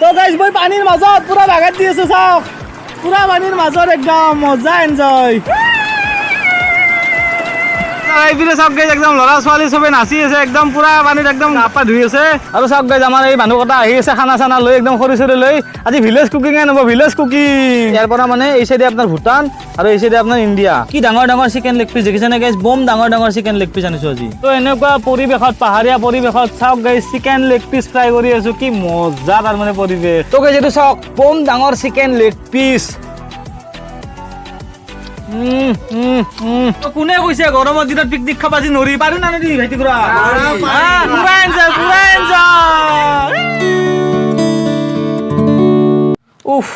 তো গাইজ, মই পানীৰ মাজত পুৰা বাগাত দি আছো। চাওক, পুৰা পানীৰ মাজত একদম মজা এনজয়। এইপিনে চাওক গাইজ, একদম ল'ৰা ছোৱালী চবে নাচি আছে, একদম পুৰা পানীত একদম গা পা ধুই আছে। আৰু চাওক গাইজ, আমাৰ এই মানুহ কেইটা আহি আছে খানা চানা লৈ, একদম খৰি চৰি লৈ। আজি ভিলেজ কুকিং হ'ব, ভিলেজ কুকিং। ইয়াৰ পৰা মানে এই চাইডে আপোনাৰ ভূটান আৰু এই চাইডে আপোনাৰ ইণ্ডিয়া। কি ডাঙৰ ডাঙৰ চিকেন লেগ পিচ দেখিছেনে গাইজ? বম ডাঙৰ ডাঙৰ চিকেন লেগ পিচ আনিছো আজি। তো এনেকুৱা পৰিৱেশত, পাহাৰীয়া পৰিৱেশত চাওক guys, chicken leg piece fry কৰি আছো। কি মজা তাৰমানে পৰিৱেশ। তো গাইজ, এইটো চাওক, বম ডাঙৰ চিকেন লেগ পিচ। কোনে কৈছে গৰমৰ দিনত পিকনিক খাব আজি নৰি? পাৰো না নৰি ভাইটি খুৰা? পুৰা এনজয়, পুৰা এনজয়। উফ,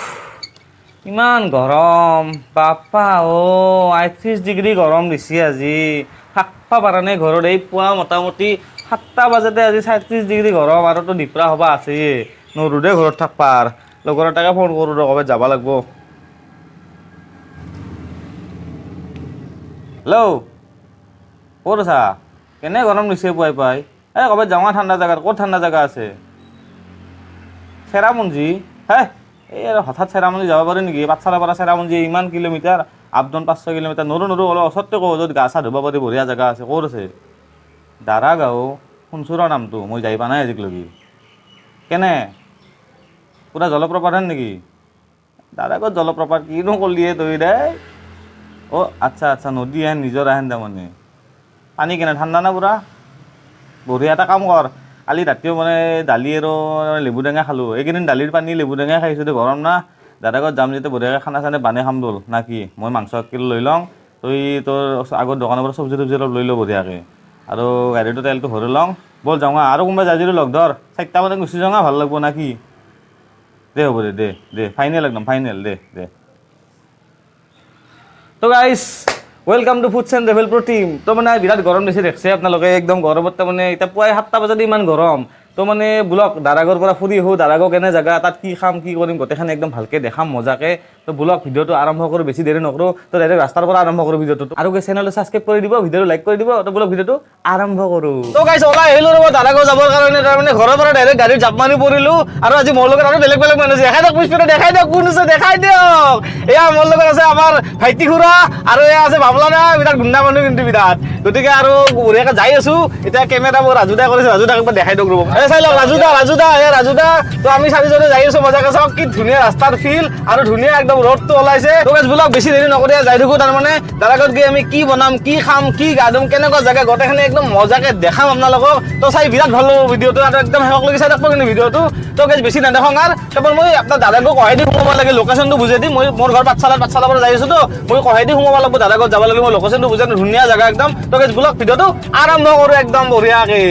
ইমান গৰম বাপ্পা অ'। 38 ডিগ্ৰী গৰম দিছে আজি। থাকবা পৰা নাই ঘৰত। এই পুৱা মোটামুটি 7টা বাজাতে আজি 37 ডিগ্ৰী গৰম। আৰুতো দিপৰা হ'বা আছেয়ে। নৰো দে ঘৰত থাকবা। লগৰ এটাকে ফোন কৰোঁ ৰ, ক'ৰবাত যাব লাগব। হেল্ল', ক'ত আছা? কেনে গৰম দিছে পুৱাই পুৱাই। এই ক'ৰবাত যাওঁ ঠাণ্ডা জেগাত। ক'ত ঠাণ্ডা জেগা আছে? চেৰাপুঞ্জী? হে, এই আৰু হঠাৎ চেৰাপুঞ্জী যাব পাৰি নেকি? পাঠশালাৰ পৰা চেৰাপুঞ্জী ইমান কিলোমিটাৰ, আপ ডাউন 500 কিলোমিটাৰ। নৰো নৰো, অলপ ওচৰতে কওঁ, য'ত গা চা ধুব পাৰি, বঢ়িয়া জেগা আছে। ক'ত আছে? দাৰাগাঁও? শুনছোঁ ৰ নামটো, মই যাই পোৱা নাই আজিলৈকে। কেনে, পূৰা জলপ্ৰপাত হেন নেকি? দাৰাগাঁৱত জলপ্ৰপাত? কিনো ক'লিয়ে তই দে। অ' আচ্ছা আচ্ছা, নদী হেন, নিজৰা হেন। তাৰমানে পানী কেনে, ঠাণ্ডা না পূৰা? বঢ়িয়া। এটা কাম কৰ, কালি ৰাতিও মানে দালি আৰু লেবু টেঙা খালোঁ। এইকেইদিন দালিৰ পানী লেবু টেঙা খাইছোঁ দে। গৰম না। দাদাঘৰত যাম যেতিয়া বঢ়িয়াকৈ খানা চানা বানাই খাম ব'ল, না কি? মই মাংস 1 কিলো লৈ লওঁ, তই তোৰ আগৰ দোকানৰ পৰা চব্জি তব্জি অলপ লৈ ল বঢ়িয়াকৈ, আৰু গাড়ীটো তেলটো ভৰাই লওঁ। ব'ল যাওঁ। আৰু কোনোবা যাই যদি লগ ধৰ। 4টা মানত গুচি যাওঁ, ভাল লাগব, না কি? দে, হ'ব দে, দে দে, ফাইনেল, একদম ফাইনেল, দে দে। তো guys, welcome to Foods and Travel Pro team। তো মানে বিৰাট গৰম দিছে, দেখছে আপোনালোকে। একদম গৰমত তাৰমানে এতিয়া পুৱাই 7টা বজাত ইমান গৰম। তো মানে বোলক দাৰাগৰ পৰা ফুৰি আহোঁ। দাৰাগাঁও কেনে জেগা, তাত কি খাম, কি কৰিম, গোটেইখিনি একদম ভালকৈ দেখাম মজাকৈ। তো বোলক ভিডিঅ'টো আৰম্ভ কৰোঁ, বেছি দেৰি নকৰোঁ। তো ডাইৰেক্ট ৰাস্তাৰ পৰা আৰম্ভ কৰোঁ ভিডিঅ'টো। আৰু চেনেলটো ছাবস্ক্ৰাইব কৰি দিব, ভিডিঅ'টো লাইক কৰি দিব। তো বোলক ভিডিঅ'টো আৰম্ভ কৰোঁ। তো গাইজ, ওলাই আহিলোঁ ৰ'ব দাৰাগাঁও যাবৰ কাৰণে। তাৰমানে ঘৰৰ পৰা ডাইৰেক্ট গাড়ীত জাপ মাৰি পৰিলোঁ। আৰু আজি মোৰ লগত আৰু বেলেগ বেলেগ মানুহ আছে। দেখাই দিয়ক, পিছপিনে দেখাই দিয়ক, কোন আছে দেখাই দিয়ক। এয়া মোৰ লগত আছে আমাৰ ভাইটি খুৰা আৰু এয়া আছে বাবলা দা। বিৰাট গুণ্ডা মানুহ কিন্তু বিৰাট। গতিকে আৰু বঢ়িয়াকৈ যাই আছো। এতিয়া কেমেৰা মোৰ ৰাজু দাই কৰিছে। ৰাজু দাক একবাৰ দেখাই দিয়ক ৰ'ব। এই চাই লওক, ৰাজু দা, ৰাজু দা, এয়া ৰাজু দা। তো আমি চাৰিজনে যাই আছো মজাকে। চাওক কি ধুনীয়া ৰাস্তাৰ ফিল আৰু ধুনীয়া একদম ৰ'দটো ওলাইছে। তো গাইজ, বোলক বেছি দেৰি নকৰি যাই থাকো। তাৰমানে দাৰাগত গৈ আমি কি বনাম, কি খাম, কি গা ধুম, কেনেকুৱা জেগা, গোটেইখিনি একদম মজাকে দেখাম আপোনালোকক। তো চাই বিৰাট ভাল লাগিব ভিডিঅ'টো আৰু একদম শেষলৈকে চাই থাকিব কিন্তু ভিডিঅ'টো। তো গাইজ, বেছি নেদেখাওঁ আৰু। তাৰপৰা মই আপোনাৰ দাদাকো কহাই দি সোমাব লাগে, লোকেশ্যনটো বুজাই দিম। মই মোৰ ঘৰ পাঠশালাত, পাঠশালাৰ পৰা যাই আছো। তো মই কহাই দি সোমাব লাগিব, দাদাগত যাব লাগিব। মই লোকেশ্যনটো বুজাই দিম, ধুনীয়া জেগা একদম। তো গাইজ, বোলক ভিডিঅ'টো আৰম্ভ কৰোঁ একদম বঢ়িয়াকে।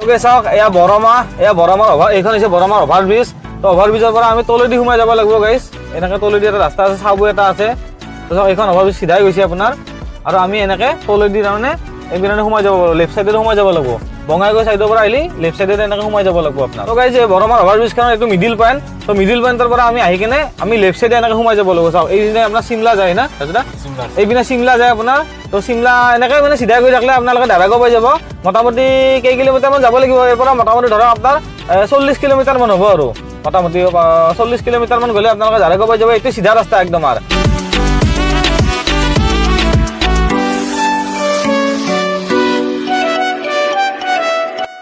অ'কে, চাওক, এয়া বৰমা, এয়া বৰমাৰ অভাৰ, এইখন হৈছে বৰমাৰ অভাৰ ব্ৰিজ। তো অভাৰ ব্ৰিজৰ পৰা আমি তলেদি সোমাই যাব লাগিব গাইজ। এনেকৈ তলেদি এটা ৰাস্তা আছে, চাবু এটা আছে। তো চাওক, এইখন অভাৰ ব্ৰিজ চিধাই গৈছে আপোনাৰ। আৰু আমি এনেকৈ তলেদি তাৰমানে এইপিনে সোমাই যাব পাৰোঁ, লেফ্ট চাইডে সোমাই যাব লাগিব। বঙাইগাঁও চাইডৰ পৰা আহিলি লেফ্ট চাইডে এনেকৈ সোমাই যাব লাগিব আপোনাৰ। তো গাইজ, এই বৰমাৰ অভাৰ ব্ৰিজখনৰ এইটো মিডিল পইণ্ট। তো মিডিল পইণ্টৰ পৰা আমি আহি কেনে আমি লেফ্ট চাইডে এনেকৈ সোমাই যাব লাগিব। চাওক, এইপিনে আপোনাৰ চিমলা যায় না ৰাজুদা? এইপিনে চিমলা যায় আপোনাৰ। তো চিমলা এনেকৈ মানে চিধাই গৈ থাকিলে আপোনালোকে দাৰাগাঁও পাই যাব। মোটামুটি কেই কিলোমিটাৰমান যাব লাগিব ইয়াৰ পৰা? মোটামুটি ধৰক আপোনাৰ 40 কিলোমিটাৰমান হ'ব। আৰু মোটামুটি 40 কিলোমিটাৰমান গ'লে আপোনালোকে দাৰাগাঁও পাই যাব। এইটো চিধা ৰাস্তা একদম। আৰু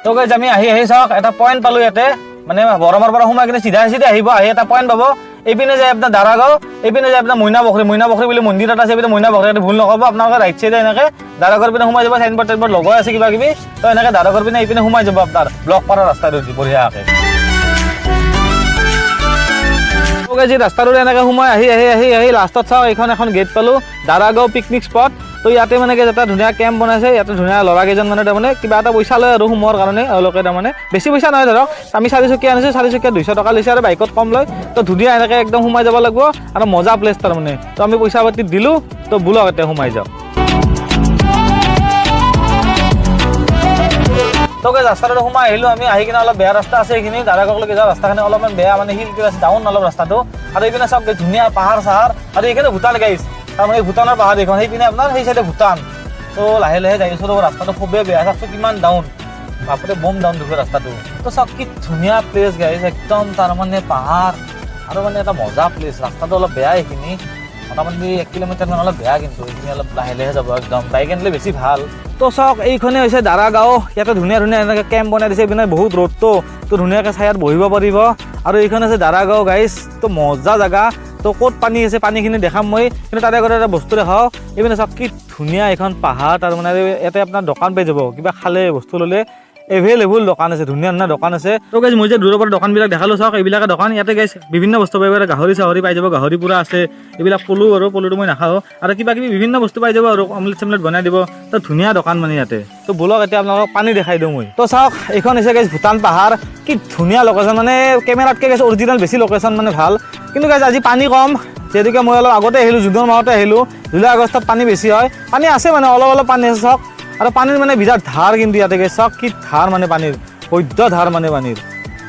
তো গাইজ, আমি আহি আহি চাওক এটা পইণ্ট পালো ইয়াতে। মানে বৰমাৰ পৰা সোমাই কিনে চিধা চিধা আহিব, আহি এটা পইণ্ট পাব। এইপিনে যায় আপোনাৰ দাৰাগাঁও, এইপিনে যায় আপোনাৰ মইনা পুখুৰী। মইনা পুখুৰী বুলি মন্দিৰ এটা আছে এইপিনে, মইনা পুখুৰী। এইটো ভুল নক'ব আপোনালোকে। ৰাইট চাইডে এনেকে দাৰাগাঁৱৰ পিনে সোমাই যাব। চাইনবোৰ্ড টাইনবোৰ্ড লগাই আছে কিবা কিবি। তো এনেকে দাৰাগাঁৱৰ পিনে এইপিনে সোমাই যাব আপোনাৰ ব্লক পাৰা ৰাস্তাটো দি বঢ়িয়াকে। যি ৰাস্তাটোৰে এনেকে সোমাই আহি আহি আহি আহি লাষ্টত চাওক, এইখন এখন গেট পালোঁ, দাৰাগাঁও পিকনিক স্পট। তো ইয়াতে মানে কি এটা ধুনীয়া কেম্প বনাইছে। ইয়াতে ধুনীয়া ল'ৰা কেইজন মানে তাৰমানে কিবা এটা পইচা লয় আৰু সোমোৱাৰ কাৰণে এওঁলোকে। তাৰমানে বেছি পইচা নহয়। ধৰক আমি চাৰিচকীয়া আনিছোঁ, চাৰিচকীয়া 200 টকা লৈছে আৰু বাইকত কম লয়। তো ধুনীয়া এনেকে একদম সোমাই যাব লাগিব আৰু মজা প্লেচ তাৰমানে। তো আমি পইচা পাতি দিলোঁ। তো বোলক এতিয়া সোমাই যাওঁ। তো গাইজ, ৰাস্তাটোত সোমাই আহিলোঁ আমি। আহি কিনে অলপ বেয়া ৰাস্তা আছে এইখিনি, দাৰাগাঁৱলৈকে যোৱা ৰাস্তাখিনি অলপমান বেয়া, মানে শিল আছে, ডাউন অলপ ৰাস্তাটো। আৰু এইপিনে চাওক, ধুনীয়া পাহাৰ চাহাৰ। আৰু এইখিনি ভূটান গাইজ, তাৰমানে ভূটানৰ পাহাৰ এইখন। সেইপিনে আপোনাৰ সেই চাইডে ভূটান। তো লাহে লাহে যাই আছোঁ। ৰাস্তাটো খুবেই বেয়া, চাওকচোন কিমান ডাউন, বাপৰে বম ডাউন দেখোঁ ৰাস্তাটো। তো চাওক কি ধুনীয়া প্লেচ গাইজ, একদম তাৰমানে পাহাৰ আৰু মানে এটা মজা প্লেচ। ৰাস্তাটো অলপ বেয়া এইখিনি, মোটামুটি 1 কিলোমিটাৰ মান অলপ বেয়া, কিন্তু এইখিনি অলপ লাহে লাহে যাব, একদম বাইক আনিলে বেছি ভাল। তো চাওক এইখনে হৈছে দাৰাগাঁও। ইয়াতে ধুনীয়া ধুনীয়া এনেকৈ কেম্প বনাই দিছে, এইপিনে বহুত ৰ'দটো, তো ধুনীয়াকৈ ছায়াত বহিব পাৰিব। আৰু এইখন হৈছে দাৰাগাঁও গাইজ, তো মজা জেগা। তো ক'ত পানী আছে পানীখিনি দেখাম মই, কিন্তু তাৰে আগতে এটা বস্তু দেখাওঁ। এইপিনে চাওক কি ধুনীয়া এইখন পাহাৰ, তাৰমানে ইয়াতে আপোনাৰ দোকান পাই যাব, কিবা খালে বস্তু ল'লে এভেইলেবল দোকান আছে, ধুনীয়া ধুনীয়া দোকান আছে। তো গাইজ মই যে দূৰৰ পৰা দোকানবিলাক দেখালোঁ, চাওক এইবিলাকে দোকান। ইয়াতে গাইজ বিভিন্ন বস্তু পাই যাব, গাহৰি চাহৰি পাই যাব, গাহৰি পুৰা আছে, এইবিলাক পলু, আৰু পলুটো মই নাখাওঁ, আৰু কিবা কিবি বিভিন্ন বস্তু পাই যাব, আৰু অমলেট চমলেট বনাই দিব। তো ধুনীয়া দোকান মানে ইয়াতে। তো ব'লক এতিয়া আপোনালোকক পানী দেখাই দিওঁ মই। তো চাওক এইখন হৈছে গাইজ ভূটান পাহাৰ, কি ধুনীয়া লোকেশ্যন, মানে কেমেৰাতকৈ গাইজ অৰিজিনেল বেছি লোকেশ্যন মানে ভাল। কিন্তু গাইজ আজি পানী কম, যিহেতুকে মই অলপ আগতে আহিলোঁ, জুনৰ মাহতে আহিলোঁ, জুলাই আগষ্টত পানী বেছি হয়। পানী আছে মানে অলপ অলপ পানী আছে চাওক, আৰু পানীৰ মানে বিৰাট ধাৰ কিন্তু ইয়াতে গাইজ, চাওক কি ধাৰ মানে পানীৰ, বৈদ্য ধাৰ মানে পানীৰ।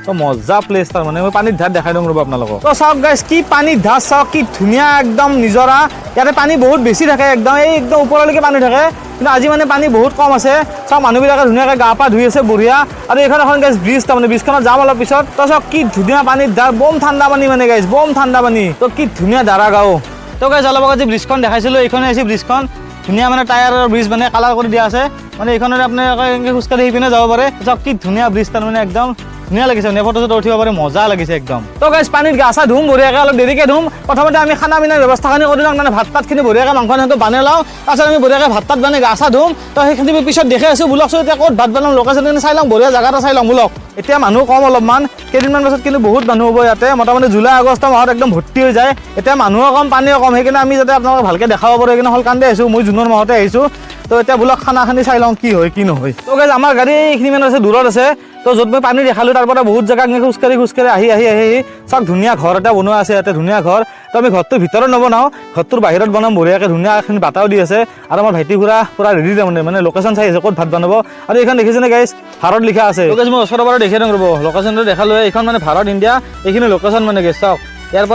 তো মজা প্লেচ তাৰমানে, মই পানীৰ ধাৰ দেখাই দিওঁ ৰ'ব আপোনালোকক। তো চাওক গাইজ কি পানীৰ ধাৰ, চাওক কি ধুনীয়া একদম নিজৰা। ইয়াতে পানী বহুত বেছি থাকে, একদম এই একদম ওপৰলৈকে পানী থাকে, কিন্তু আজি মানে পানী বহুত কম আছে। চাওক মানুহবিলাকে ধুনীয়াকৈ গা পা ধুই আছে বঢ়িয়া। আৰু এইখন এখন গাইজ ব্ৰিজ, তাৰমানে ব্ৰিজখনত যাম অলপ পিছত। তো চাওক কি ধুনীয়া পানীৰ ধাৰ, বম ঠাণ্ডা পানী মানে গাইজ, বম ঠাণ্ডা পানী। তো কি ধুনীয়া দাৰাগাঁও। তো গাইজ অলপ আগত যে ব্ৰিজখন দেখাইছিলোঁ, এইখনে হৈছে ব্ৰিজখন, ধুনীয়া মানে টায়াৰৰ ব্ৰিজ মানে কালাৰ কৰি দিয়া আছে, মানে এইখনেৰে আপোনালোকে এনেকৈ খোজকাঢ়ি সেইপিনে যাব পাৰে। চাওক কি ধুনীয়া ব্ৰিজ, তাৰমানে একদম ধুনীয়া লাগিছে, মানে ফটো চটো উঠিব পাৰে, মজা লাগিছে একদম। তো গাইজ পানীত গা চা ধুম বঢ়িয়াকৈ, অলপ দেৰিকৈ ধুম। প্ৰথমতে আমি খানা পিনাৰ ব্যৱস্থাখিনি কৰি লওঁ, মানে ভাত তাতখিনি বঢ়িয়াকৈ মাংস চাংস বনাই লওঁ, তাৰপিছত আমি বঢ়িয়াকৈ ভাত তাত বনাই গা চা ধুম। তো সেইখিনি মই পিছত দেখি আছোঁ। বোলকচোন এতিয়া ক'ত ভাত বনাম, লোকেশ্যনখিনি চাই লওঁ, বঢ়িয়া জেগা এটা চাই লওঁ বোলক। এতিয়া মানুহ কম অলপমান, কেইদিনমান পাছত কিন্তু বহুত মানুহ হ'ব ইয়াতে, মোটামুটি জুলাই আগষ্ট মাহত একদম ভৰ্তি হৈ যায়। এতিয়া মানুহো কম পানীও কম, সেইকাৰণে আমি যাতে আপোনালোকক ভালকৈ দেখাব পাৰোঁ সেইকাৰণে সোনকালে আহিছোঁ, মই জুনৰ মাহতে আহিছোঁ। তো এতিয়া বোলক খানাখিনি চাই লওঁ কি হয় কি নহয়। তো গাইজ আমাৰ গাড়ী এইখিনি মান আছে, দূৰত আছে। তো য'ত মই পানী দেখালোঁ তাৰ পৰা বহুত জেগা এনেকৈ খোজকাঢ়ি খোজকাঢ়ি আহি আহি আহি আহি চাওক ধুনীয়া ঘৰ এটা বনোৱা আছে ইয়াতে, ধুনীয়া ঘৰ। তো আমি ঘৰটোৰ ভিতৰত নবনাওঁ, ঘৰটোৰ বাহিৰত বনাম বঢ়িয়াকৈ, ধুনীয়া এখন বাটাও দি আছে। আৰু আমাৰ ভাইটি খুৰা পূৰা ৰেডি, তাৰমানে মানে লোকেশ্যন চাই আছে ক'ত ভাত বনাব। আৰু এইখন দেখিছেনে গাইজ, ভাৰত লিখা আছে। তো গাইজ মই ওচৰৰ পৰা দেখি দিওঁ ৰ'ব, লোকেশ্যনটো দেখালোঁ। এইখন মানে ভাৰত ইণ্ডিয়া, এইখিনি লোকেশ্যন মানে গাইজ চাওক। ইয়াৰ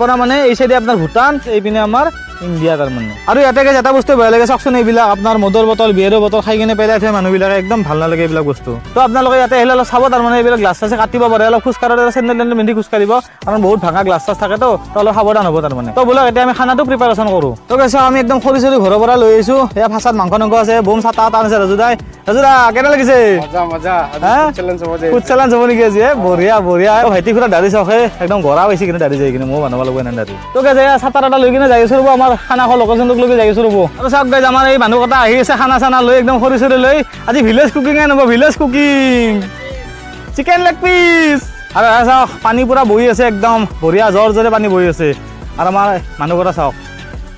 পৰা মানে এই চাইডে আপোনাৰ ভূটান, এইপিনে আমাৰ ইণ্ডিয়া তাৰমানে। আৰু ইয়াতে গাইজ এটা বস্তু বেয়া লাগে, চাওকচোন এইবিলাক আপোনাৰ মদৰ বটল, বিয়েৰৰ বটল খাই কিনে পেলাই থয় মানুহবিলাকে, একদম ভাল নালাগে এইবিলাক বস্তু। তো আপোনালোকে ইয়াতে আহিলে অলপ চাব, তাৰমানে এইবিলাক গ্লাছ চাছে কাটিব পাৰে, অলপ খোজ কাঢ়োতে চেণ্ডেল টেণ্ডেল পিন্ধি খোজ কাঢ়িব, কাৰণ বহুত ভাঙা গ্লাছ চাছ থাকেতো, তো অলপ সাৱধান হ'ব তাৰমানে। তো বোলক এতিয়া আমি খানাটো প্ৰিপাৰেশ্যন কৰোঁ। তো গাইজ আমি একদম খৰি চৰি ঘৰৰ পৰা লৈ আহিছোঁ, এয়া ফাঁচাত মাংস মাংস আছে, বম চাটা টানিছে ৰাজুদাই। ৰাজুদা কেনে লাগিছে? মজা মজা। হা? চেলেঞ্জ হ'ব যে। ফুড চেলেঞ্জ হ'ব নেকি আজি? বঢ়িয়া বঢ়িয়া। ভাইটি খুৰা দাড়ি চাওক, একদম গৰা পাইছে কিন্তু দাড়ি যাই কিনে, ময়ো বনাব লাগিব এনে দাড়ি। তো গাইজ এয়া চাটা এটা লৈ কিনে যাই আছোঁ ৰ'ব, আমাৰ খানা খোৱা লোকেশ্যনটোক লৈ যাই আছোঁ ৰ'ব। আৰু চাওক গাইজ আমাৰ এই মানুহ কেইটা আহি আছে খানা চানা লৈ, একদম খৰি চৰি লৈ। আজি ভিলেজ কুকিং হ'ব, village cooking, chicken leg piece. আৰু এয়া চাওক পানী পূৰা বহি আছে, একদম বঢ়িয়া জ্বৰ জৰে পানী বহি আছে। আৰু আমাৰ মানুহকেইটা চাওক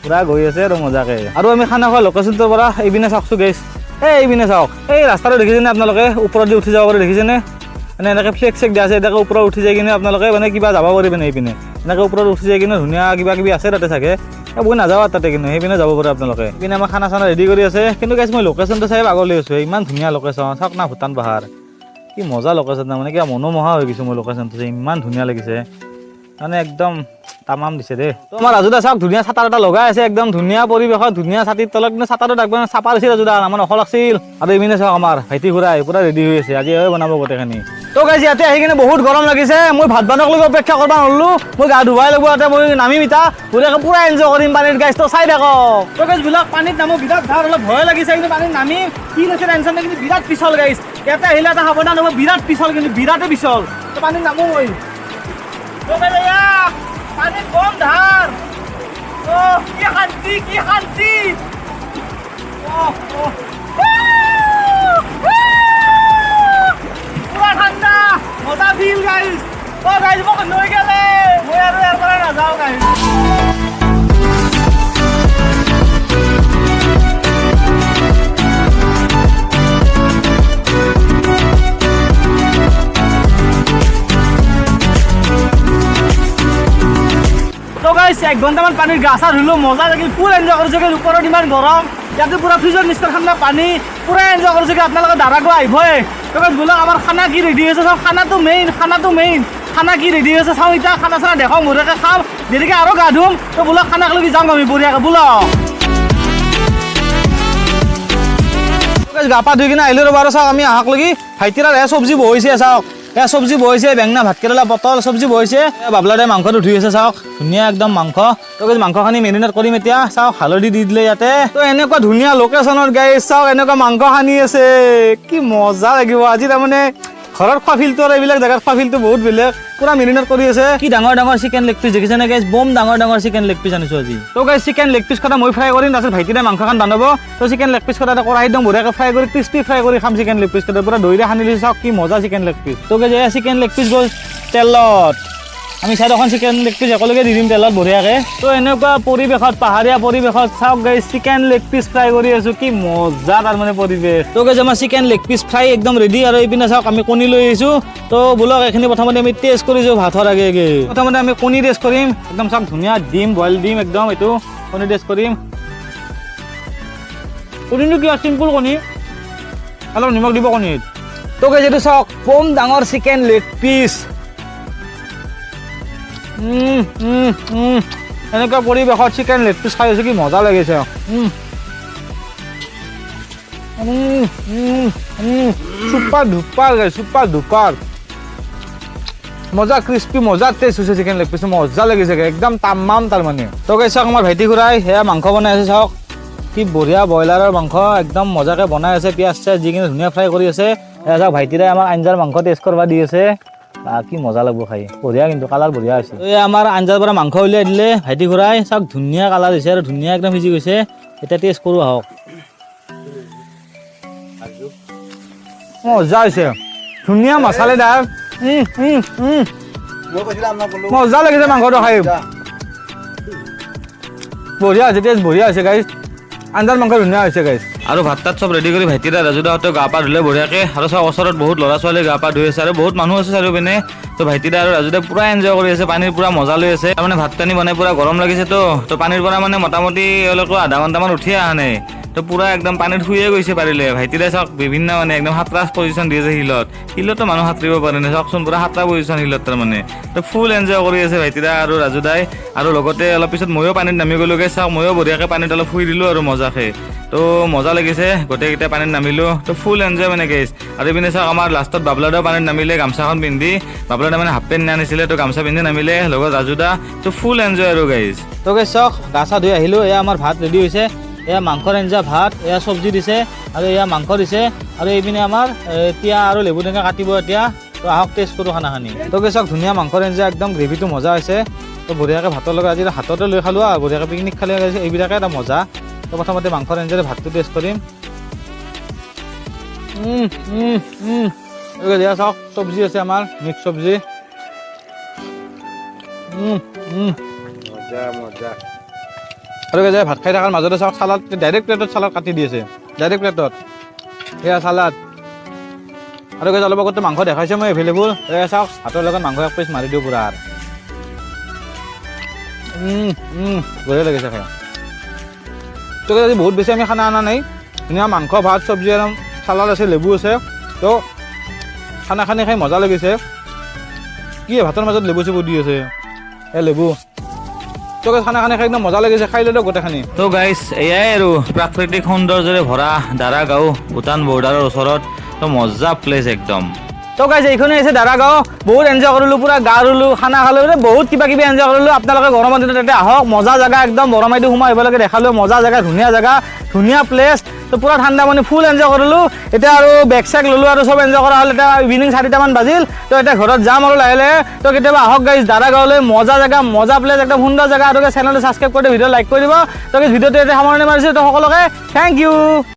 পূৰা গৈ আছে আৰু মজাকে। আৰু আমি খানা খোৱা লোকেশ্যনটোৰ পৰা এইপিনে চাওকচোন গাইজ, এই এইপিনে চাওক, এই ৰাস্তাটো দেখিছেনে আপোনালোকে, ওপৰত যে উঠি যাব পাৰে দেখিছেনে? মানে এনেকৈ ফ্লেগ চেক দিয়া আছে, এনেকৈ ওপৰত উঠি যাই কিনে আপোনালোকে মানে কিবা যাব পাৰিব মানে এইপিনে, এনেকৈ ওপৰত উঠি যাই কিনে ধুনীয়া কিবা কিবি আছে তাতে চাগে, এই মই নাযাওঁ আৰু তাতে, কিন্তু সেইপিনে যাব পাৰে আপোনালোকে। এইপিনে আমাৰ খানা চানা ৰেডি কৰি আছে। কিন্তু গাইজ মই লোকেশ্যনটো চাই পাগল হৈ আছোঁ, ইমান ধুনীয়া লোকেশ্যন, চাওক না ভূটান পাহাৰ, কি মজা লোকেশ্যন, মানে কিবা মনোমোহা হৈ গৈছোঁ মই লোকেশ্যনটো চাই, ইমান ধুনীয়া লাগিছে, মানে একদম তামাম দিছে দেই। তো আমাৰ ৰাজুদা চাওক ধুনীয়া ছাতাৰ এটা লগাই আছে, একদম ধুনীয়া পৰিৱেশত, ধুনীয়া ছাতিৰ তলত, কিন্তু ছাতাটো একদম চাপা দিছিল ৰাজুদা, আমাৰ অখ লাগছিল। আৰু এইপিনে চাওক আমাৰ ভাইটি খুৰাই পূৰা ৰেডি হৈ আছে, আজি এয়ে বনাব গোটেইখিনি। তো গাইজ ইয়াতে আহি কিনে বহুত গৰম লাগিছে, মই ভাত বনোৱাক লৈকে অপেক্ষা কৰিব নোৱাৰিলোঁ, মই গা ধুৱাই লাগিব ইয়াতে, মই নামিম ইতা, বঢ়িয়াকৈ পূৰা এনজয় কৰিম পানীত গাইজ, তো চাই থাকক। তো গাইজ বিলাক পানীত নামো, বিৰাট ভাল, অলপ ভয় লাগিছে কিন্তু পানীত নামিম, কি লৈছে টেনশ্যন নাই, কিন্তু বিৰাট পিছল গাইজ, ইয়াতে আহিলে এটা সাৱধান হ'ব, বিৰাট পিছল কিন্তু, বিৰাটেই পিছল। তো পানীত নামো মই। তো গাইজ এয়া পানীত বম ধাৰ, অ' কি শান্তি, কি শান্তি। অ' অ' পুৰা ঠাণ্ডা, মজা ফিল গাইজ। অ' গাইজ মোক লৈ গেলে, মই আৰু ইয়াৰ পৰা নাযাওঁ গাইজ। তো গাইজ 1 ঘণ্টামান পানীৰ গা চা ধুলোঁ, মজা লাগিল, ফুল এনজয় কৰিছোঁ গাইজ। ওপৰত ইমান গৰম, ইয়াতে পূৰা ফ্ৰিজৰ নিচিনা ঠাণ্ডা পানী, পূৰা এনজয় কৰিছোঁ। আপোনালোকে দাৰাগো আহিবই। তো গাইজ বোলক আমাৰ খানা কি ৰেডি হৈছে চাওঁ, খানাটো মেইন, খানাটো মেইন, খানা কি ৰেডি হৈছে চাওঁ। এতিয়া খানা চানা দেখাওঁ, বঢ়িয়াকৈ খাম, দেৰিকৈ আৰু গা ধুম। তো বোলক খানাক লৈকে যাওঁ আমি বঢ়িয়াকৈ, বোলক। গা পা ধুই কিনে আহিলোঁ ৰ'বা। আৰু চাওক, আমি আহাক লাগি ভাইটিৰ আৰু এয়া চব্জি বহিছে। চাওক, এয়া চব্জি বহিছে, বেঙেনা, ভাতকেৰেলা, পটল চব্জি বহিছে। এয়া বাবলাদাই মাংসটো ধুই আছে। চাওক, ধুনীয়া একদম মাংস। তো গাইজ, মাংসখিনি মেৰিনেট কৰিম এতিয়া। চাওক, হালধি দি দিলে ইয়াতে। তো এনেকুৱা ধুনীয়া লোকেশ্যনত গাইজ, চাওক, এনেকুৱা মাংস সানি আছে, কি মজা লাগিব আজি। তাৰমানে ঘৰত খোৱা ফিলটো আৰু এইবিলাক জেগাত খোৱা ফিলটো বহুত বেলেগ। পুৰা মেৰিনেট কৰি আছে। কি ডাঙৰ ডাঙৰ চিকেন লেগ পিচ দেখিছেনে গাইজ? বম ডাঙৰ ডাঙৰ চিকেন লেগ পিচ আনিছোঁ আজি। তো গাইজ, চিকেন লেগ পিচ কেইটা মই ফ্ৰাই কৰিম, তাৰপিছত ভাইটিৰে মাংসখন বনাব। তো চিকেন লেগ পিচ কেইটা এটা কঢ়াই একদম বঢ়িয়াকৈ ফ্ৰাই কৰি, ক্ৰিস্পি ফ্ৰাই কৰি খাম। চিকেন লেগ পিচ কেইটা পুৰা দৈৰে সানি লৈছোঁ। চাওক, কি মজা চিকেন লেগ পিচ। তো গাইজ, এয়া চিকেন লেগ পিচ গ'ল তেলত। আমি চাৰিখন চিকেন লেগ পিচ একেলগে দি দিম তেলত বঢ়িয়াকৈ। তো এনেকুৱা পৰিৱেশত, পাহাৰীয়া পৰিৱেশত, চাওক guys, chicken leg piece fry কৰি আছোঁ। কি মজা তাৰমানে পৰিৱেশ। তো গাইজ, আমাৰ চিকেন লেগ পিচ ফ্ৰাই একদম ৰেডি। আৰু এইপিনে চাওক, আমি কণী লৈ আহিছোঁ। তো বোলক, এইখিনি প্ৰথমতে আমি টেষ্ট কৰিছোঁ ভাতৰ আগে আগে। প্ৰথমতে আমি কণী টেষ্ট কৰিম। একদম চাওক, ধুনীয়া ডিম, বইল ডিম একদম। এইটো কণী টেষ্ট কৰিম। কণীটো কিবা চিম্পুল কণী, অলপ নিমখ দিব কণীত। তো গাইজ, এইটো চাওক, কম ডাঙৰ চিকেন লেগ পিচ। এনেকুৱা পৰিৱেশত চিকেন লেগ পিচ খাই আছোঁ, কি মজা লাগিছে। Super duper guys, super duper. মজা ক্ৰিস্পি, মজা টেষ্ট হৈছে চিকেন লেগ পিচ। মজা লাগিছে একদম তামাম তাৰমানে। তো গাইজ, চাওক, আমাৰ ভাইটি খুৰাই সেয়া মাংস বনাই আছে। চাওক, কি বঢ়িয়া ব্ৰইলাৰৰ মাংস একদম মজাকে বনাই আছে। পিঁয়াজ চিয়াজ দি কিনে ধুনীয়া ফ্ৰাই কৰি আছে। এয়া চাওক, ভাইটিৰে আমাৰ আঞ্জাৰ মাংস টেষ্ট কৰিব দি আছে। বা, কি মজা লাগব খাই। বঢ়িয়া কিন্তু, কালাৰ বঢ়িয়া হৈছে। এই আমাৰ আঞ্জাৰ পৰা মাংস উলিয়াই দিলে ভাইটি খুৰাই। চাওক, ধুনীয়া কালাৰ হৈছে আৰু ধুনীয়া একদম সিজি গৈছে। এতিয়া টেষ্ট কৰোঁ আহক। মজা হৈছে, ধুনীয়া মছালেদাৰ। মই কৈছিলো আপোনাক ক'লো। মজা লাগিছে মাংসটো খাই। বঢ়িয়া হৈছে, টেষ্ট বঢ়িয়া হৈছে গাইজ। আঞ্জাৰ মাংস ধুনীয়া হৈছে গাইজ। আৰু ভাত তাত চব ৰেডি কৰি ভাইটিৰা ৰাজুদাহঁতেও গা পা ধুলে বঢ়িয়াকৈ। আৰু চব ওচৰত বহুত ল'ৰা ছোৱালী গা পা ধুই আছে আৰু বহুত মানুহ আছে চাৰিওপিনে। তো ভাইটিদা আৰু ৰাজুদাই পুৰা এনজয় কৰি আছে, পানীৰ পুৰা মজা লৈ আছে। তাৰমানে ভাত পানী বনাই পুৰা গৰম লাগিছেতো, তো পানীৰ পৰা মানে মোটামুটি এওঁলোকো আধা ঘণ্টামান উঠিয়ে অহা নাই। তো পুৰা একদম পানীত শুয়ে গৈছে পাৰিলে। ভাইটিদাই চাওক, বিভিন্ন মানে একদম সাঁতৰা পজিশ্যন দি আছে শিলত। শিলতো মানুহ সাঁতুৰিব পাৰে নে? চাওকচোন, পুৰা সাঁতৰা পজিশ্যন শিলত তাৰমানে। তো ফুল এনজয় কৰি আছে ভাইটিদা আৰু ৰাজুদাই। আৰু লগতে অলপ পিছত ময়ো পানীত নামি গ'লোগৈ। চাওক, ময়ো বঢ়িয়াকৈ পানীত অলপ শুই দিলোঁ আৰু মজাকে। তো মজা লাগিছে, গোটেইকেইটা পানীত নামিলোঁ। তো ফুল এনজয় মানে গাইজ। আৰু এইপিনে চাওক, আমাৰ লাষ্টত বাবলাদাও পানীত নামিলে গামোচাখন পিন্ধি। বাবলাদা মানে হাফ পেণ্ট আনিছিলে, তো গামোচা পিন্ধি নামিলে, লগত ৰাজুদা। তো ফুল এনজয় আৰু গাইজ। তো গাইজ, চাওক, গা চা ধুই আহিলোঁ। এয়া আমাৰ ভাত ৰেডি হৈছে। এয়া মাংসৰ আঞ্জা, ভাত, এয়া চব্জি দিছে আৰু এয়া মাংস দিছে। আৰু এইপিনে আমাৰ এতিয়া আৰু লেবু টেঙা কাটিব এতিয়া। তো আহক, টেষ্ট কৰোঁ খানাখানি। তো গাইজ, চাওক, ধুনীয়া মাংসৰ আঞ্জা, একদম গ্ৰেভিটো মজা হৈছে। তো বঢ়িয়াকৈ ভাতৰ লগত আজি হাততে লৈ খালোঁ আৰু বঢ়িয়াকৈ পিকনিক খালে এইবিলাকে এটা মজা। তো প্ৰথমতে মাংসৰ আঞ্জাৰে ভাতটো টেষ্ট কৰিম। উম, উম, উম। এই এয়া চাওক, চব্জি আছে আমাৰ মিক্স চব্জি। উম, উম। মজা মজা। আৰু এই যে ভাত খাই থকাৰ মাজতে চাওক, চালাড ডাইৰেক্ট প্লেটত চালাড কাটি দি আছে, ডাইৰেক্ট প্লেটত এয়া চালাড। আৰু গাইজ, অলপ আগতে মাংস দেখাইছে মই এভেইলেবল। এয়া চাওক, ভাতৰ লগত মাংস এক পিচ মাৰি দিওঁ পুৰা আৰু। বঢ়িয়া লাগিছে খাই। তো আজি বহুত বেছি আমি খানা অনা নাই। ধুনীয়া মাংস, ভাত, চব্জি আৰু চালাড আছে, লেবু আছে। তো খানা খানি খাই মজা লাগিছে। কি ভাতৰ মাজত লেবু চেবু দি আছে, এই লেবু। তো guys, খানা খানি খাই একদম মজা লাগিছে। খাই ল'লো গোটেইখিনি। তো গাইছ, এয়াই আৰু প্ৰাকৃতিক সৌন্দৰ্যৰে ভৰা দাৰাগাঁও, ভূটান বৰ্ডাৰৰ ওচৰত। তো মজা প্লেচ একদম। তো গাইজ, এইখনে হৈছে দাৰাগাঁও। বহুত এনজয় কৰিলোঁ, পুৰা গা ধুলোঁ, খানা খালোঁ, মানে বহুত কিবা কিবি এনজয় কৰিলোঁ। আপোনালোকে গৰমৰ দিনত তাতে আহক, মজা জেগা একদম। বৰমাইটো সোমাই আহিব লাগে, দেখালোঁ। মজা জেগা, ধুনীয়া জেগা, ধুনীয়া প্লেচ। তো পুৰা ঠাণ্ডা, মানে ফুল এনজয় কৰিলোঁ। এতিয়া আৰু বেগ চেগ ল'লোঁ আৰু চব এনজয় কৰা হ'ল। এতিয়া ইভিনিং 4টামান বাজিল। তো এতিয়া ঘৰত যাম আৰু লাহে লাহে। তো কেতিয়াবা আহক গাইজ দাৰাগাঁৱলৈ, মজা জেগা, মজা প্লেচ, একদম সুন্দৰ জেগা। আৰু চেনেলটো ছাবস্ক্ৰাইব কৰি ভিডিঅ' লাইক কৰি দিব। তো ভিডিঅ'টো এতিয়া সামৰণি মাৰিছোঁ। তো সকলোকে thank U.